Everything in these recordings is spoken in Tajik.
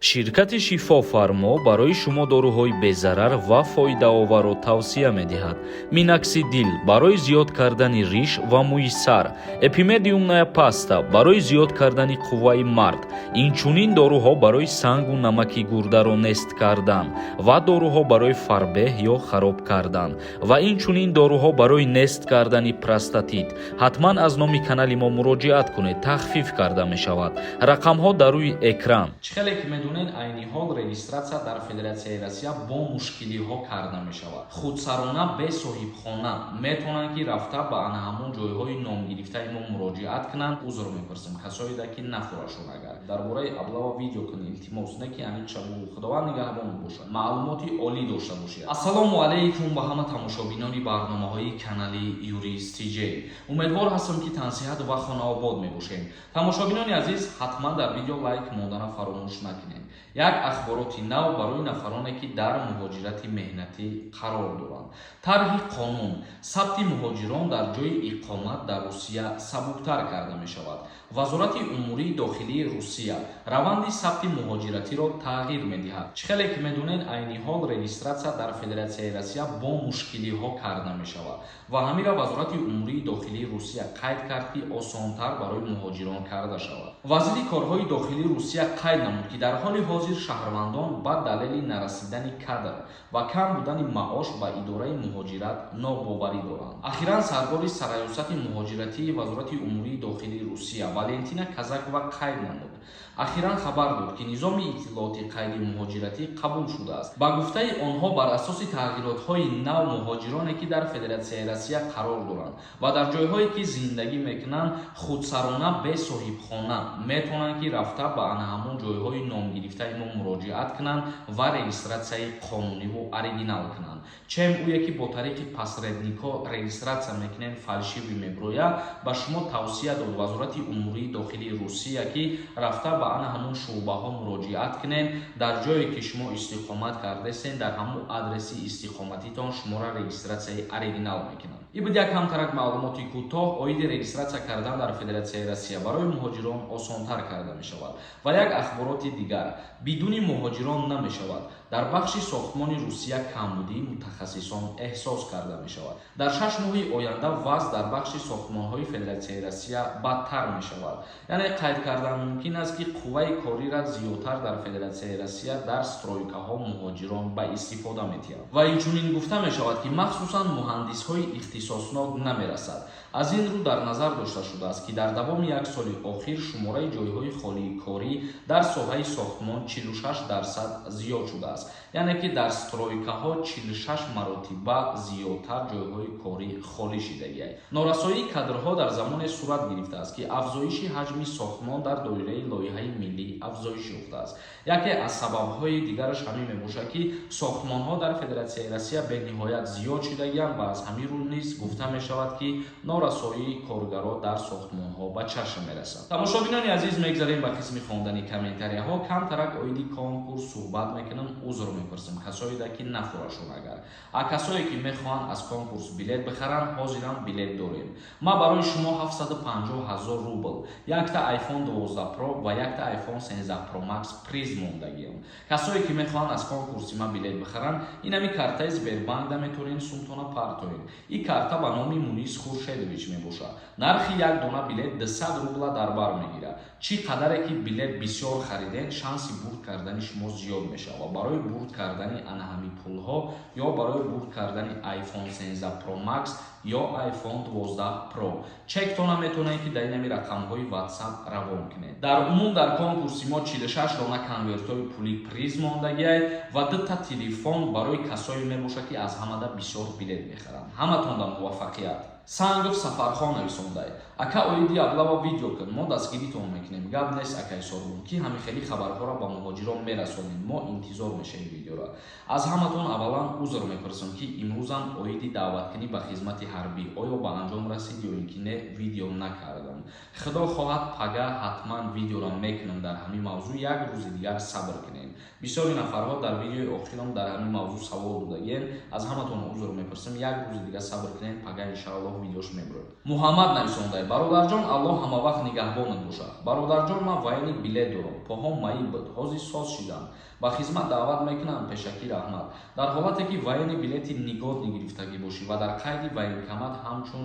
Ширкати «Шифофармо» барои шумо доруҳои безарар ва фоидаоварро тавсия медиҳад: Миноксидил барои зиёд кардани риш ва мӯи сар, Эпимедиумная паста барои зиёд кардани қувваи мард, инчунин доруҳо барои сангу намаки гурдаро нест кардан ва доруҳо барои фарбеҳ ё хароб кардан ва инчунин доруҳо барои нест кардани простатит. Ҳатман аз номи канали мо муроҷиат кунед, тахфиф карда мешавад. Рақамҳо дар рӯи экран. Чӣ хеле ки медонед, айни ҳол регистрация дар Федератсияи Россия бо мушкилиҳо карда мешавад. Худсарона, бе соҳибхона метавонанд, ки рафта ба ана ҳамон ҷойҳои номгирифтаи мо муроҷиат кунанд. Узр мепурсем касоеда, ки нафурашон. Агар дар бораи облава видео кунед, илтимос, не ки аниқ шабу. Худованд нигаҳбон бошад, маълумоти олӣ дошта бошед. Ассалому алайкум ба ҳама тамошобинони барномаҳои канали Юрист ТЖ. Умедвор ҳастам, ки тансиҳат ва хонаобод мебошем. Тамошобинони азиз, ҳатман дар видео лайк мондана фаромӯш накунед. Як ахбороти нав барои нафароне, ки дар муҳоҷирати меҳнатӣ қарор доранд. Тарҳи қонун: сабти муҳоҷирон дар ҷойи иқомат дар Русия сабуктар карда мешавад. Вазорати умурии дохилии Русия раванди сабти муҳоҷиратиро тағйир медиҳад. Чӣ хеле ки медонед, айни ҳол регистрация дар Федератсияи Россия бо мушкилиҳо карда мешавад ва ҳамира Вазорати умурии дохилии Русия қайд кард, ки осонтар барои муҳоҷирон карда шавад. Вазири корҳои дохилии Русия қайд намуд, ки дар ҳоли ҳозир шаҳрвандон ба далели нарасидани кадр ва кам будани маош ба идораи муҳоҷират нобоварӣ доранд. Ахиран сардори Сарраёсати муҳоҷиратии Вазорати умурии дохилии Русия Валентина Казакова қайд намуд, ахиран хабар дод, ки низоми иттилооти қайди муҳоҷиратӣ қабул шудааст. Ба гуфтаи онҳо, бар асоси тағйиротҳои нав, муҳоҷироне, ки дар Федератсияи Россия қарор доранд ва дар ҷойҳое, ки зиндагӣ мекунанд, худсарона, бе соҳибхона метавонанд, ки рафта ба ана ҳамон ҷойҳои номгирифтаи мо муроҷиат кунанд ва регистратсияи қонуниву оригинал кунанд, чем ӯе ки бо тариқи посредникҳо регистратсия мекунем, фальшивый меброяд. Ба шумо тавсия дод Вазорати умурии дохилии Русия, ки рафта ба ана ҳамон шӯъбаҳо муроҷиат кунед. Дар ҷое, ки шумо истиқомат кардастен, дар ҳамон адреси истиқоматитон шуморо регистратсияи оригинал мекунанд. Ин буд як ҳамтарак маълумоти кӯтоҳ оиди регистратсия кардан дар Федератсияи Россия, барои муҳоҷирон осонтар карда мешавад. Ва як ахбороти дигар: бидуни муҳоҷирон намешавад. Дар бахши сохтмони Русия камбудии мутахассисон эҳсос карда мешавад. Дар 6 моҳи оянда вазъ дар бахши сохтмонҳои Федератсияи Россия бадтар мешавад. Яъне қайд кардан мумкин аст, ки қувваи кориро зиёдтар дар Федератсияи Россия дар стройкаҳо муҳоҷирон ба истифода метиҳанд. Ва инчунин гуфта мешавад, ки махсусан муҳандисҳои ихтисоснок намерасад. Аз ин рӯ дар назар дошта шудааст, ки дар давоми як соли охир шумораи ҷойҳои холии корӣ дар соҳаи сохтмон 46% зиёд шудааст. Яъне ки дар стройкаҳо 46 маротиба зиёдтар ҷойҳои корӣ холӣ шидагианд. Норасоии кадрҳо дар замоне сурат гирифтааст, ки афзоиши ҳаҷми сохтмон дар доираи лоиҳаи миллӣ афзоиш ёфтааст. Яке аз сабабҳои дигараш ҳамин мебошад, ки сохтмонҳо дар Федератсияи Россия бениҳоят зиёд шидагианд ва аз ҳамин рӯ низ гуфта мешавад, ки норасоии коргаро дар сохтмонҳо ба чашм мерасад. Тамошобинони азиз, мегзарем ба қисми хондани комментарияҳо. Камтарак оиди конкурс суҳбат мекунам. Узр мепурсем касоеда, ки нафурашон. Агар а касое, ки мехоҳанд аз конкурс билет бихаранд, ҳозирам билет дорем. Ман барои шумо 750 ҳазор рубл, якта iPhone 12 Pro ва якта iPhone 13 Pro Max приз мондагиам. Касое, ки мехоҳанд аз конкурси ман билет бихаранд, инами картаи Сбербанкда метавонед сумтона партоед. Ин карта ба номи Мунис Хуршедович мебошад. Нархи як дона билет 200 рубла дар бар мегирад. Чӣ қадаре ки билет бисёр хариден, шанси бурд кардани шумо зиёд мешавад. Ва барои бурд кардани ана ҳами пулҳо ё барои бурд кардани iPhone 13 Pro Max ё iPhone 12 Pro чектона метавонед, ки дар инами рақамҳои WhatsApp равон кунед. Дар умум дар конкурси мо 46 дона конвертҳои пулӣ приз мондагиай ва дута телефон барои касое мебошад, ки аз ҳамада бисёр билет мехаранд. Ҳаматонда муваффақият! Сангов Сафархон нависондай: «Ака, оиди облава видео кун, мо дастгиритон мекунем». Гап нест, акаи Сорбон, ки ҳами хеле хабарҳоро ба муҳоҷирон мерасонем. Мо интизор мешавем видеоро. Аз ҳаматон аввалан узр мепурсам, ки имрӯзам оиди даъваткунӣ ба хизмати ҳарбӣ оё ба анҷом расид ё ин ки не, видео накардам. Худо хоҳад, пага ҳатман видеоро мекунам дар ҳамин мавзӯъ. Як рӯзи дигар сабр кунем. Бисёри нафарҳо дар видеои охирам дар ҳамин мавзӯъ савол додагиен. Аз ҳаматон узр мепурсам, як рӯзи дига сабр кунед, пага, иншааллоҳ, видеош мебурад. Муҳаммад нависондай: «Бародарҷон, Аллоҳ ҳамавақт нигаҳбонат бошад. Бародарҷон, ман военный билет дорам, поҳом маиб буд, ҳозир соз шидам, ба хизмат даъват мекунам? Пешакӣ раҳмат». Дар ҳолате ки военный билети негодный гирифтагӣ бошӣ ва дар қайди военкомат ҳамчун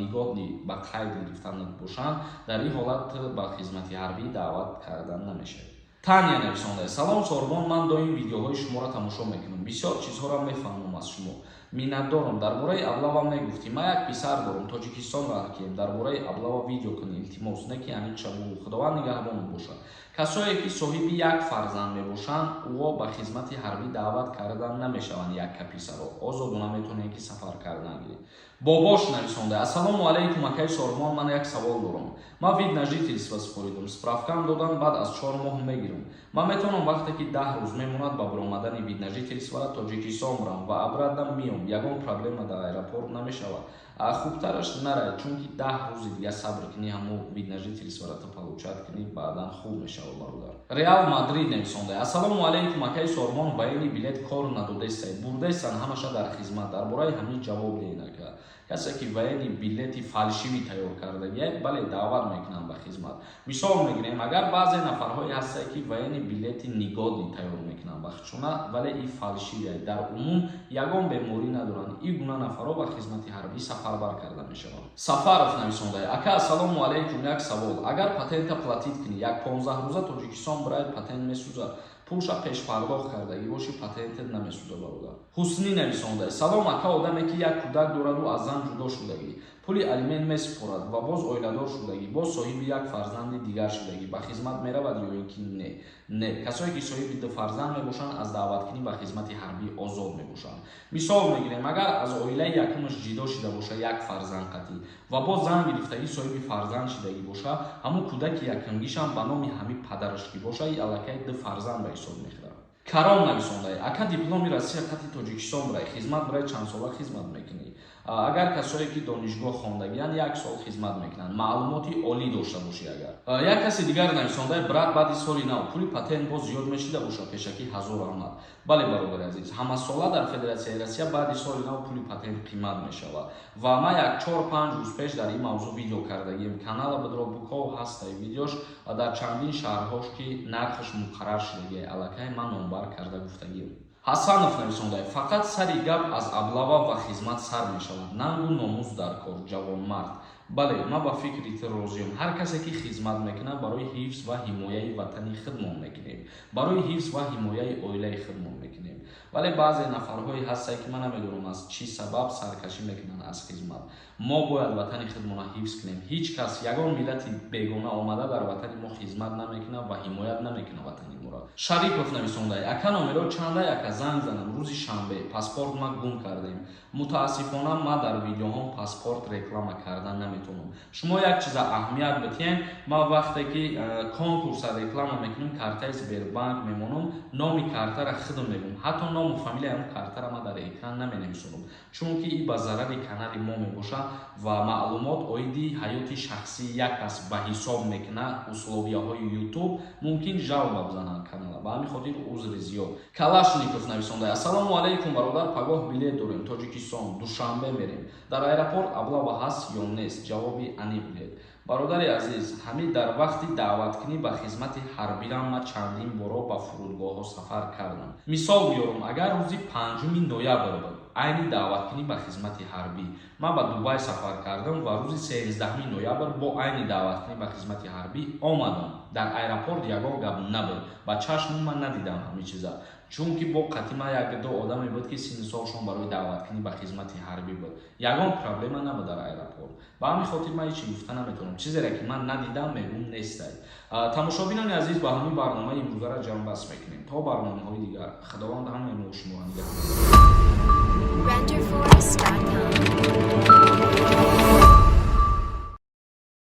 негодный ба қайд гирифтанат бошанд, дар ин ҳолат ба хизмати ҳарбӣ даъват кардан намешавад. Таня нависонда: «Салом, Сорбон, ман доим видеоҳои шуморо тамошо мекунам, бисёр чизҳоро мефаҳмам аз шумо, миннатдорам. Дар бораи облава мегуфтӣ. Ман як писар дорам, Тоҷикистон рафтем, дар бораи облава видео кунӣ, илтимос, не ки аниқша бугӯ. Худованд нигаҳбонат бошад». Касое ки соҳиби як фарзанд мебошанд, ӯо ба хизмати ҳарбӣ даъват кардан намешаванд. Якка писаро озодона метавонед ки сафар кардан гиред. Бобош нависонда: «Ассалому алайкум, акаи Сорбон, ман як савол дорам. Ман вид на жительство супоридам, справкаам додан, баъд аз 4 моҳ мегирам. Ман метавонам вақте ки 10 рӯз мемонад ба баромадани вид на жительствора Тоҷикистон бирам ва обратно миём? Ягон проблема дар аэропорт намешавад?» Хубтараш нарай, чунки 10 рӯзи дига сабр кунӣ, ҳамо вид на жительствора ту получать кунӣ, баъдан хуб мешавад, бародар. Реал Мадрид нависонда: «Ассалому алайкум, акаи Сорбон, военный билет кор надодестай, бурдестан ҳамаша дар хизмат. Дар бораи ҳамин ҷавоб диҳед, ака». Касе ки военный билети фальшивый тайёр кардагия, бале, даъват мекунанд ба хизмат. Мисол мегирем, агар баъзе нафарҳое ҳастанд, ки военный билети негодный тайёр мекунанд бахчуна, вале и фальшивый, дар умум ягон беморӣ надоранд, ин гуна нафарҳо ба хизмати ҳарбӣ сафарбар карда мешаванд. Сафаров нависонда: «Ака, ассалому алайкум, як савол. Агар патента платить кунӣ, як 15 рӯза Тоҷикистон бираед, патент месӯзад? Пулша пешпардохт кардагӣ бошӣ, патентет намесӯза, бародар». Ҳуснӣ нависонда: «Салом, ака, одаме ки як кӯдак дораду аз зан ҷудо шудагӣ, пули алимент месупорад ва боз оиладор шудагӣ, боз соҳиби як фарзанди дигар шудагӣ, ба хизмат меравад ё ин ки не?» Не, касое ки соҳиби ду фарзанд мебошанд, аз даъваткунӣ ба хизмати ҳарбӣ озод мебошанд. Мисол мегирем, агар аз оилаи якумаш ҷидо шида боша, як фарзанд қатӣ, ва боз зан гирифтагӣ, соҳиби фарзанд шидагӣ боша, ҳамун кӯдаки якумгишам ба номи ҳамин падараш ки боша, и аллакай ду фарзанд ба ҳисоб мехӯрад. Каром нависонда: «Ака, дипломи Россия қати Тоҷикистон бирай хизмат бирай, чанд сола хизмат мекунӣ?» Агар касое ки донишгоҳ хондагиянд, як сол хизмат мекунанд, маълумоти олӣ дошта бошӣ агар. Як каси дигар нависонда: «Брат, баъди соли нав пули патент боз зиёд мешида боша? Пешакӣ ҳазор раҳмат». Бале, бародари азиз, ҳамасола дар Федератсияи Россия баъди соли нав пули патент қимат мешавад ва ман як 4-5 рӯз пеш дар ин мавзӯъ видео кардагием. Канала бидро буков ҳастай видеош ва дар чандин шаҳрҳош ки нархаш муқаррар шудагия, аллакай ман номбар карда гуфтагием. Ҳасанов нависонда: «Фақат сари гап аз облава ва хизмат сар мешавад. Нангу номус дар кор, ҷавонмард». Бале, ман ба фикри ту розиам. Ҳар касе ки хизмат мекунад, барои ҳифз ва ҳимояи ватани худмон мекунем, барои ҳифз ва ҳимояи оилаи худмон мекунем. Вале баъзе нафарҳое ҳастанд, ки ман намедонам, аз чӣ сабаб саркашӣ мекунанд аз хизмат. Мо бояд ватани худмонро ҳифз кунем. Ҳеҷ кас, ягон миллати бегона омада дар ватани мо хизмат намекунад ва ҳимоят намекунад ватани моро. Шарипов нависонда: «Ака, номеро чанда, яка занг занам рӯзи шанбе? Паспорт ма гум кардем». Мутаассифона, ман дар видеоҳом паспорт реклама кардан наметавонам. Шумо як чиза аҳамият битиҳем: ман вақте ки конкурса реклама мекунам, картаи Сбербанк мемонам, номи картара худам мегӯм, ҳатто ному фамилияи он картара ман дар экран наменависонам, чунки и ба зарари канали мо мебошад ва маълумот оиди ҳаёти шахсии як кас ба ҳисоб мекунад. Условияҳои Ютуб мумкин жалоба бизананд канала, ба ҳамин хотир узри зиёд. Калашников нависонда: «Ассалому алайкум, бародар, пагоҳ билет дорем, Тоҷикистон, Душанбе мерем, дар аэропорт облава ҳаст ё нест? Ҷавоби аниқ диҳед». Бародари азиз, ҳамин дар вақти даъваткунӣ ба хизмати ҳарбирам ман чандин боро ба фурудгоҳҳо сафар кардам. Мисол биёрам, агар рӯзи 5 ноябр буд айни даъваткунӣ ба хизмати ҳарбӣ, ман ба Дубай сафар кардам ва рӯзи 13 ноябр бо айни даъваткунӣ ба хизмати ҳарбӣ омадам. Дар аэропорт ягон гап набуд, ба чашму ман надидам ҳамин чиза, чунки бо қатима як ду одаме буд, ки синну солшон барои даъваткунӣ ба хизмати ҳарбӣ буд. Ягон проблема набуд дар аэропорт. Ба ҳамин хотир ман ҳечи гуфта наметавонам. Чизере ки ман надидам, мегӯм нестай. Тамошобинони азиз, ба ҳамин барномаи имрӯзаро ҷамъбаст мекунем. То барномаҳои дигар, Худованд ҳамаи мо шуморо нигаҳбон.